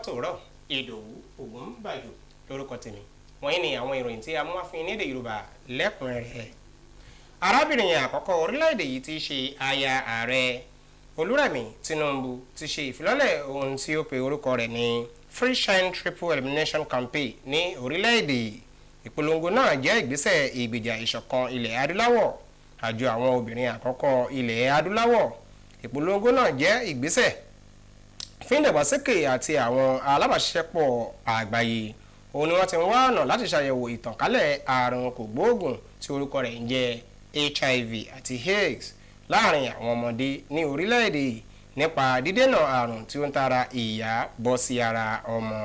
Tòórọ̀. Ìdòwú Ògúnbàjò lórúkọ tèmi. Wọ̀nyí ni àwọn ìròyìn tí a mú wá fún yín ní èdè Yorùbá lẹ́kùnrẹ́rẹ́. Arábìnrin àkọ́kọ́ orílẹ̀-èdè yìí ti ṣe aya ààrẹ Olúrẹ̀mí Tinubu ti ṣe ìfilọ́lẹ̀ ohun tí ó pe orúkọ rẹ̀ ní Free Shine Triple Elimination Campaign ní orílẹ̀-èdè. Ìpolongo náà jẹ́ ìgbésẹ̀ ìgbèjà ìṣọ̀kan ilẹ̀ adúláwọ̀, àjọ àwọn obìnrin àkọ́kọ́ ilẹ̀ adúláwọ̀. Ìpolongo náà jẹ́ ìgbésẹ̀ fún ìdàgbàsókè àti àwọn alábàáṣiṣẹ́pọ̀ àgbáyé. Òun ni wọ́n ti ń wá ọ̀nà láti ṣàyẹ̀wò ìtànkálẹ̀ àrùn kògbóògùn tí orúkọ rẹ̀ ń jẹ́ HIV àti AIDS láàrin àwọn ọmọdé ní orílẹ̀-èdè nípa dídènà àrùn tí ó ń tara ìyá bọ́ sí ara ọmọ.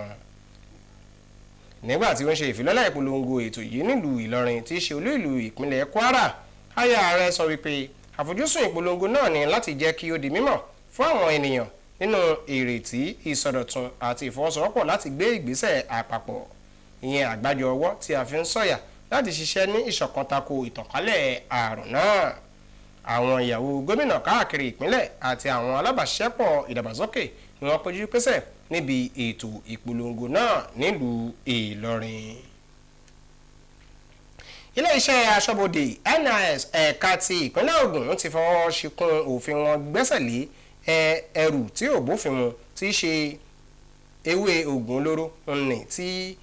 Nígbà tí ó ń ṣe ìfilọ́lẹ̀ ìpolongo ètò yìí nílùú Ìlọrin tí í ṣe olú ìlú ìpínlẹ̀ Kwara, aya ààrẹ sọ wípé àfojúsùn ìpolongo náà ni láti jẹ́ kí ó di mímọ̀ fún àwọn ènìyàn nínú ìrètí ìsọdọ̀tun àti ìfọwọ́sowọ́pọ̀ láti gbé ìgbésẹ̀ àpapọ̀, ìyẹn àgbájọ ọwọ́ tí a fi ń sọ̀yà, láti ṣiṣẹ́ ní ìṣọ̀kan tako ìtànkálẹ̀ àrùn náà. Àwọn ìyàwó gómìnà káàkiri ìpínlẹ̀ àti àwọn alábàáṣiṣẹ́pọ̀ ìdàgbàsókè ni wọ́n péjú pésẹ̀ níbi ètò ìpolongo náà nílùú Ìlọrin. Ilé-iṣẹ́ aṣọ́bodè NIS ẹ̀ka ti ìpínlẹ̀ Ògùn ti fọwọ́ ṣìnkún òfin wọn gbẹ́sẹ̀ lé ẹrù tí ò bófin mu tí í ṣe ewé oògùn olóró nni tí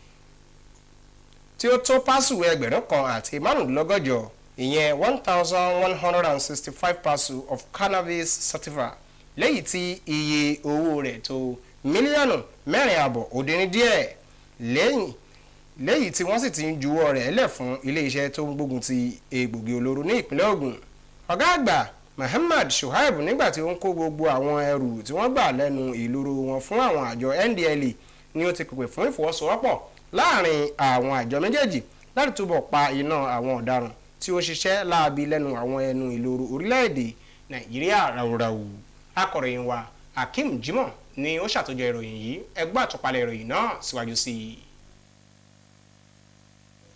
ó tó pásù 1065, ìyẹn 1,165 parcel of cannabis sativa, léyìí tí iye owó rẹ̀ tó mílíọ̀nù 4.5 ó dín ní díẹ̀, lẹ́yìn léyìí tí wọ́n sì ti ń juwọ́ rẹ̀ lẹ̀ fún iléeṣẹ́ tó ń gbógun ti egbògi olóró ní ìpínlẹ̀ Ògùn. Ọ̀gá àgbà Muhammad Shuaib, nígbà tí ó ń kó gbogbo àwọn ẹrù tí wọ́n gbà lẹ́nu ìloro wọn fún àwọn àjọ NDLEA, ni ó ti pèpè fún ìfọwọ́sowọ́pọ̀ láàrin àwọn àjọ méjèèjì láti túbọ̀ pa iná àwọn ọ̀daràn tí ó ṣiṣẹ́ láabi lẹ́nu àwọn ẹnu ìloro orílẹ̀-èdè Nàìjíríà ráúráú. Akọ̀ròyìn wa Hakeem Jimoh ni ó ṣàtòjọ ìròyìn yìí. Ẹ gbọ́ àtúpalẹ̀ ìròyìn náà síwájú sí i.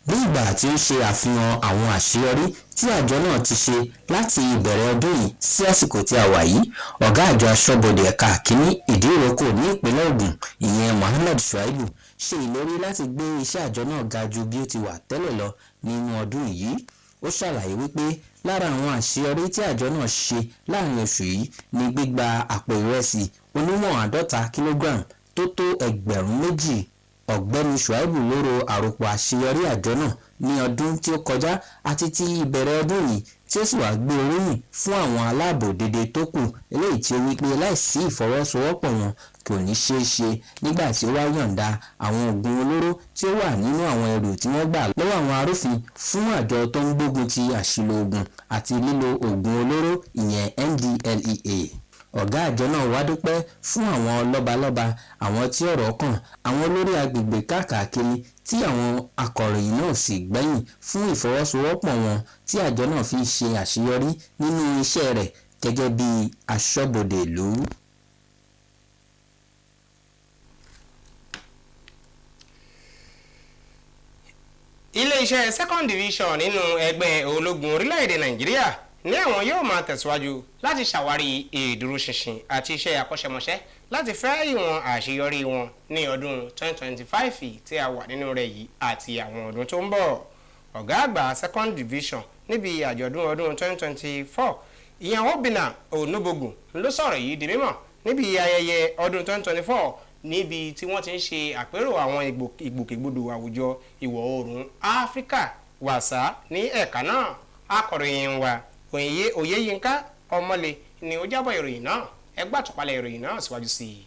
Ní ìgbà tí ó ṣe àfihàn àwọn àṣeyọrí tí àjọ náà ti ṣe láti ìbẹ̀rẹ̀ ọdún yìí sí àsìkò tí a wà yìí, ọ̀gá àjọ aṣọ́bodè ẹ̀ka kínní Ìdíròkò ní ìpínlẹ̀ Ògùn, ìyẹn Muhammad Shuaibu, ṣe ìlérí láti gbé iṣẹ́ àjọ náà ga ju bí ó ti wà tẹ́lẹ̀ lọ nínú ọdún yìí. Ó ṣàlàyé wípé lára àwọn àṣeyọrí tí àjọ náà ṣe láàrin oṣù yìí ni gbígba àpò ìrẹsì oníwọ̀n 50 kílógíràm tó tó 2,000. Ọ̀gbẹ́ni Shuaibu ló ro àròpọ̀ àṣeyọrí àjọ náà ní ọdún tí ó kọjá àti ti ìbẹ̀rẹ̀ ọdún yìí, tí ó sì wá gbé oríyìn fún àwọn aláàbò dédé tó kù, eléyìí tí ó wí pé láìsí ìfọwọ́sowọ́pọ̀ wọn kò ní ṣeé ṣe, nígbà tí ó wá yọ̀ǹda àwọn oògùn olóró tí ó wà nínú àwọn ẹrù tí wọ́n gbà lọ́wọ́ àwọn arúfin fún àjọ tó ń gbógun ti àṣìlò oògùn àti lílo oògùn olóró, ìyẹn NDLEA. Ọ̀gá àjọ náà wá dúpẹ́ fún àwọn lọ́balọ́ba, àwọn tí ọ̀rọ̀ kàn, àwọn olórí agbègbè káàkiri, tí àwọn akọ̀ròyìn náà sì gbẹ̀yìn, fún ìfọwọ́sowọ́pọ̀ wọn tí àjọ náà fi ṣe àṣeyọrí nínú iṣẹ́ rẹ̀ gẹ́gẹ́ bí aṣọ́bodè ìlú. Ilé-iṣẹ́ Second Division nínú ẹgbẹ́ ológun orílẹ̀-èdè Nàìjíríà ní àwọn yóò máa tẹ̀síwájú láti ṣàwárí ìdúróṣinṣin àti iṣẹ́ akọ́ṣẹ́mọṣẹ́ láti fẹ́ ìwọ̀n àṣeyọrí wọn ní ọdún 2025 tí a wà nínú rẹ̀ yìí àti àwọn ọdún tó ń bọ̀. Ọ̀gá àgbà Second Division níbi àjọ̀dún ọdún 2024, ìyẹn Obinna Onubogu, ló sọ̀rọ̀ yìí di mímọ̀ níbi ayẹyẹ ọdún 2024, níbi tí wọ́n ti ń ṣe àpérò àwọn ìgbòkègbodò àwùjọ ìwọ̀ oòrùn Áfíríkà wàsá ní ẹ̀ka náà. Akọ̀ròyìn wa Oyèyínká Ọmọlé ni ó jábọ̀ ìròyìn náà. Ẹ gbọ́ àtúpalẹ̀ ìròyìn náà síwájú sí i.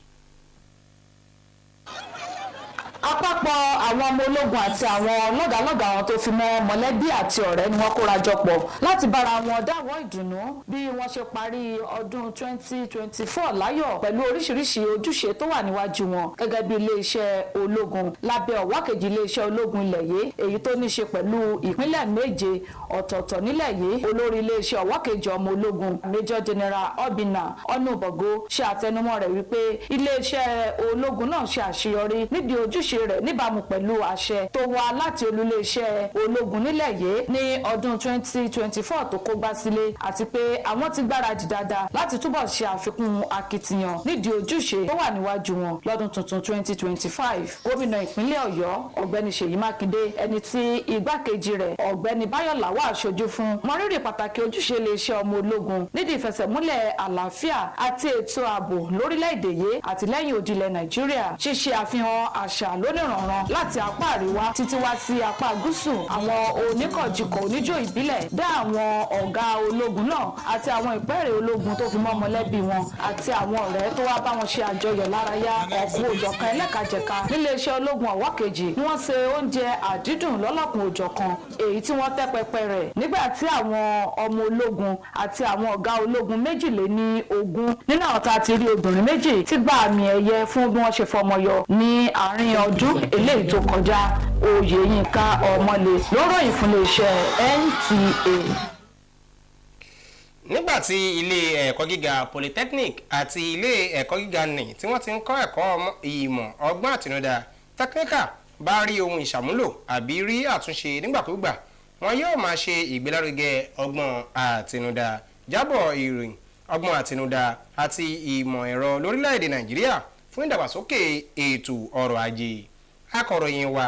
Àpapọ̀ àwọn ọmọ ológun àti àwọn lọ́gàálọ́gàá wọn tó fi mọ́ mọ̀lẹ́bí àti ọ̀rẹ́ ni wọ́n kóra jọ pọ̀ láti bára wọn dáwọ́ ìdùnnú bí wọ́n ṣe parí ọdún 2024 láyọ̀ pẹ̀lú oríṣiríṣi ojúṣe tó wà níwájú wọn gẹ́gẹ́ bí iléeṣẹ́ ológun lábẹ́ ọ̀wá kejì iléeṣẹ́ ológun ilẹ̀ yìí, èyí tó ní ṣe pẹ̀lú ìpínlẹ̀ méje ọ̀tọ̀ọ̀tọ̀ nílẹ̀ yìí. Olórí iléeṣẹ́ ọ̀wá kejì ọmọ ológun, Major General Obinna Onubogo, ṣe àtẹnumọ́ rẹ̀ wípé iléeṣẹ́ ológun náà ṣe àṣeyọrí níbi ojúṣe ojúṣe rẹ̀ níbàámu pẹ̀lú àṣẹ tó wá láti olúléeṣẹ́ ológun nílẹ̀ yìí ní ọdún 2024 tó kógbá sílé, àti pé àwọn ti gbáradì dáadáa láti túbọ̀ ṣe àfikún akitiyan nídìí ojúṣe tó wà níwájú wọn lọ́dún tuntun 2025. Gómìnà ìpínlẹ̀ Ọ̀yọ́, Ọ̀gbẹ́ni Ṣèyí Mákindé, ẹni tí igbákejì rẹ̀, Ọ̀gbẹ́ni Báyọ̀ Làwà, ṣojú fún, mọrírì pàtàkì ojúṣe iléeṣẹ́ ọmọ ológun nídìí ìfẹsẹ̀múlẹ̀ àlàáfíà àti ètò ààbò lórílẹ̀‐èdè yìí àti lẹ́yìn odi ilẹ̀ Nàìjíríà, ṣíṣe àfihàn àṣà lóníranran láti apá àríwá títí wá sí apá gúúsù. Àwọn oníkọ̀jikọ̀ oníjó ìbílẹ̀ dá àwọn ọ̀gá ológun náà àti àwọn ìpẹ́ẹ̀rẹ̀ ológun tó fi mọ́ mọ̀lẹ́bí wọn àti àwọn ọ̀rẹ́ tó wá bá wọn ṣe àjọyọ̀ lárayá. Ọ̀kun òjọ̀kan ẹlẹ́kajẹ̀ka níléeṣẹ́ ológun ọ̀wọ́ kejì ni wọ́n ṣe oúnjẹ àdídùn lọ́lọ́kun òjọ̀kan, èyí tí wọ́n tẹ́ pẹpẹ rẹ̀ nígbà tí àwọn ọmọ ológun àti àwọn ọ̀gá ológun 22, nínú àwọn tá a ti rí obìnrin 2, ti gba àmì ẹ̀yẹ fún bí wọ́n ṣe fọmọ yọ ní àárín ọdún eléyìí tó kọjá. Oyèyínká Ọmọlé ló ròyìn fún iléeṣẹ́ NTA. Nígbà tí ilé ẹ̀kọ́ gíga Polytechnic àti ilé ẹ̀kọ́ gíga nì tí wọ́n ti ń kọ́ ẹ̀kọ́ ìmọ̀ ọgbọ́n àtinúdá technical bá rí ohun ìṣàmúlò àbí rí àtúnṣe nígbàkúgbà, wọn yóò máa ṣe ìgbélárugẹ ọgbọ́n àtinúdá, jábọ̀ ìròyìn ọgbọ́n àtinúdá àti ìmọ̀ ẹ̀rọ lórílẹ̀‐èdè Nàìjíríà fún ìdàgbàsókè ètò ọrọ̀ ajé. Akọ̀ròyìn wa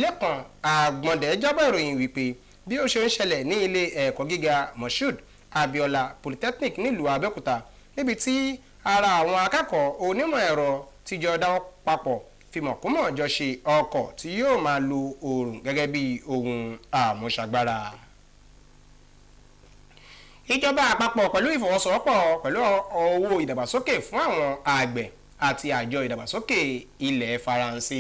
Lẹ́kàn Àgbọ̀ndẹ̀ jábọ̀ ìròyìn wípé bí ó ṣe ń ṣẹlẹ̀ ní ilé ẹ̀kọ́ gíga Moshood Abiola Polytechnic nílùú Abẹ́òkúta, níbi tí ara àwọn akẹ́kọ̀ọ́ onímọ̀ ẹ̀rọ ti jọ dáwọ́ papọ̀ fìmọ̀kúmọ̀ jọ ṣe ọkọ̀ tí yóò máa lo oòrùn gẹ́gẹ́ bí ohun àmúṣagbára. Ìjọba àpapọ̀ pẹ̀lú ìfọwọ́sowọ́pọ̀ pẹ̀lú owó ìdàgbàsókè fún àwọn àgbẹ̀ àti àjọ ìdàgbàsókè ilẹ̀ Faransé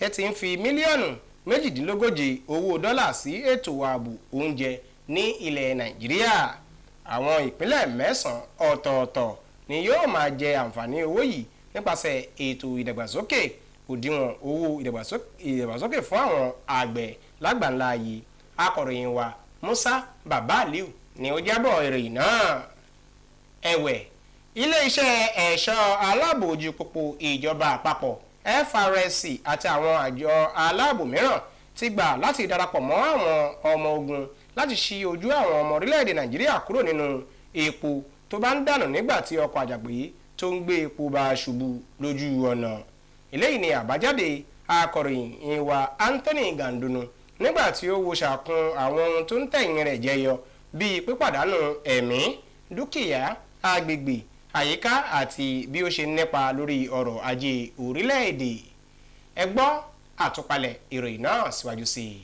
ẹ ti ń fi mílíọ̀nù 38 owó dọ́là sí ètò ààbò oúnjẹ ní ilẹ̀ Nàìjíríà. Àwọn ìpínlẹ̀ 9 ọ̀tọ̀ọ̀tọ̀ ni yóò máa jẹ àǹfààní owó yìí nípasẹ̀ ètò ìdàgbàsókè òdiwọ̀n owó ìdàgbàsókè fún àwọn àgbẹ̀ lágbàńlá yìí. Akọ̀ròyìn wa Musa Baba Aliu ni ó jábọ̀ ìròyìn náà. Ẹ̀wẹ̀, ilé-iṣẹ́ ẹ̀ṣọ́ aláàbò ojú pópó ìjọba àpapọ̀ FRSC àti àwọn àjọ aláàbò mìíràn ti gbà láti darapọ̀ mọ́ àwọn ọmọ ogun láti ṣí ojú àwọn ọmọ orílẹ̀-èdè Nàìjíríà kúrò nínú epo tó bá ń dànù nígbà tí ọkọ̀ àjàgbé tó ń gbé epo bá ṣubú lójú ọ̀nà. Eléyìí ni àbájáde akọ̀ròyìn wa Anthony Gandunu nígbà tí ó wo ṣàkun àwọn ohun tó ń tẹ̀yìn rẹ̀ jẹyọ bíi pípàdánù ẹ̀mí, dúkìá, agbègbè, àyíká àti bí ó ṣe nípa lórí ọrọ̀ ajé orílẹ̀-èdè. Ẹ gbọ́ àtúpalẹ̀ ìròyìn náà síwájú sí i.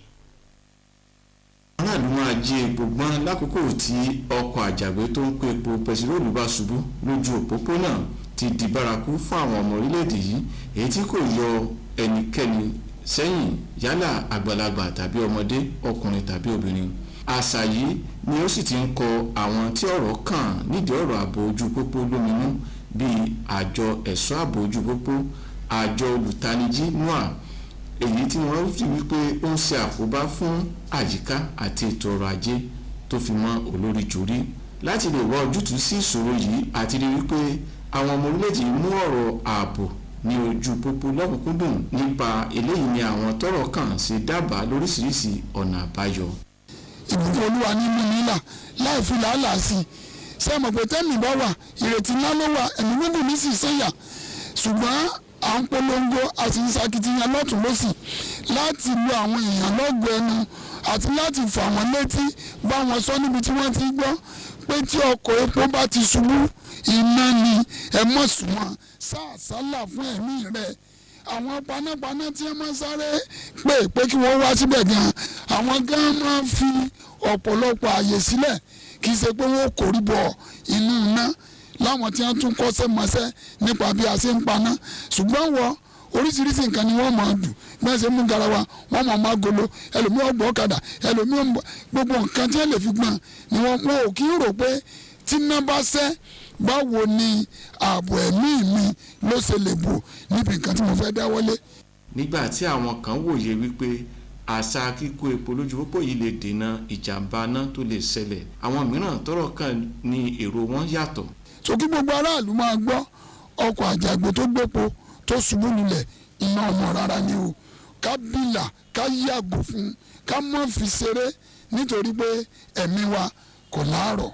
Aráàlú máa jí epo gbọ́n lákòókò tí ọkọ̀ àjàgbé tó ń kó epo pẹtiróòlù bá ṣubú lójú òpópónà ti di bárakú fún àwọn ọmọ orílẹ̀-èdè yìí, èyí tí kò yọ ẹnikẹ́ni sẹ́yìn, yálà àgbàlagbà tàbí ọmọdé, ọkùnrin tàbí obìnrin. Àṣà yìí ni ó sì ti ń kọ àwọn tí ọ̀rọ̀ kàn nídìí ọ̀rọ̀ ààbò ojú pópó lóminú, bíi àjọ ẹ̀ṣọ́ ààbò ojú pópó, àjọ olùtanijí NOA, èyí tí wọ́n rí wípé ó ń ṣe àkóbá fún àyíká àti ètò ọrọ̀ ajé tó fi mọ́ olórí jórí. Láti lè wá ojútùú sí ìṣòro yìí àti rí wípé àwọn ọmọ orílẹ̀-èdè yìí mú ọ̀rọ̀ ààbò ní ojú pópó lọ́kùnkúndùn, nípa eléyìí ni àwọn tọ́rọ̀ kàn ṣe dábàá lóríṣiríṣi ọ̀nà àbáyọ. Ìbùkún Olúwa ní mímí là láì fi làálàá sí i. Ṣé ẹ mọ̀ pé tẹ́mi bá wà, ìrètí ńlá ló wà, ẹ̀mí gígùn ní sì sẹ́yà. Ṣùgbọ́n à ń polongo, a sì ń sakitiyan lọ́tún lọ́sì láti lu àwọn èèyàn lọ́gọ̀ọ́ ẹnu àti láti fà wọ́n létí, bá wọn sọ níbi tí wọ́n ti gbọ́ pé tí ọkọ̀ epo bá ti ṣubú, iná ni, ẹ mọ̀ sùnwọ̀n sáàsálà fún ẹ̀mí rẹ̀. Àwọn panápaná tí wọ́n máa ń sáré pé pé kí wọ́n wá síbẹ̀ gan, àwọn gan máa ń fi ọ̀pọ̀lọpọ̀ àyè sílẹ̀, kì í ṣe pé wọ́n kórí bọ inú iná, láwọn tí wọ́n tún kọ́ṣẹ́ mọṣẹ́ nípa bí a ṣe ń paná. Ṣùgbọ́n wọ oríṣiríṣi nǹkan ni wọ́n máa dù bí wọ́n ṣe mú garawa, wọ́n máa má golo, ẹlòmíì ọgbọ́n ọ̀kadà, ẹlòmíì gbogbo nǹkan tí wọ́n lè fi gbọ́n ni wọ́n. Wọn ò kí ń rò pé tí iná bá ṣẹ́, báwo ni ààbò ẹ̀mí mi ló ṣe lè bò níbi nǹkan tí mo fẹ́ dáwọ́lé. Nígbà tí àwọn kan wòye wípé àṣà kíkó epo lójú pópó yìí lè dènà ìjàmbá iná tó lè ṣẹlẹ̀, àwọn mìíràn tọ́rọ̀ kàn ní èrò wọn yàtọ̀. So kí gbogbo aráàlú máa gbọ́, ọkọ̀ àjàgbé tó gbépo tó ṣubú lulẹ̀, iná ọmọ rárá ni o. Ká bìlà, ká yàgò fún, ká má fi ṣeré, nítorí pé ẹ̀mí wa kò láàrọ̀.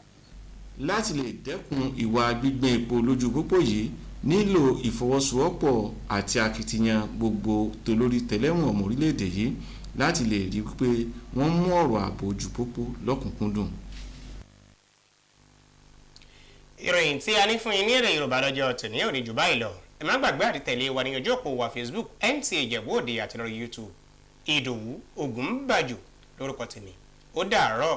Láti lè dẹ́kun ìwà gbígbé epo lójú pópó yìí nílò ìfọwọ́sowọ́pọ̀ àti akitiyan gbogbo tolórí tẹlẹ́mù ọmọ orílẹ̀-èdè yìí láti lè rí pé wọ́n mú ọ̀rọ̀ ààbò ojú pópó lọ́kùnkúndùn. Ìròyìn tí a ní fún yín ní èdè Yorùbá lọ́jọ́ tòní ò ní jù báyìí lọ. Ẹ má gbàgbé àti tẹ̀lé wa ní ojú òpó wa Facebook, NTA Ìjẹ̀bú Òde, àti lórí YouTube. Ìdòwú Ògúnbàjò lórúkọ tèmi. Ó dàárọ̀.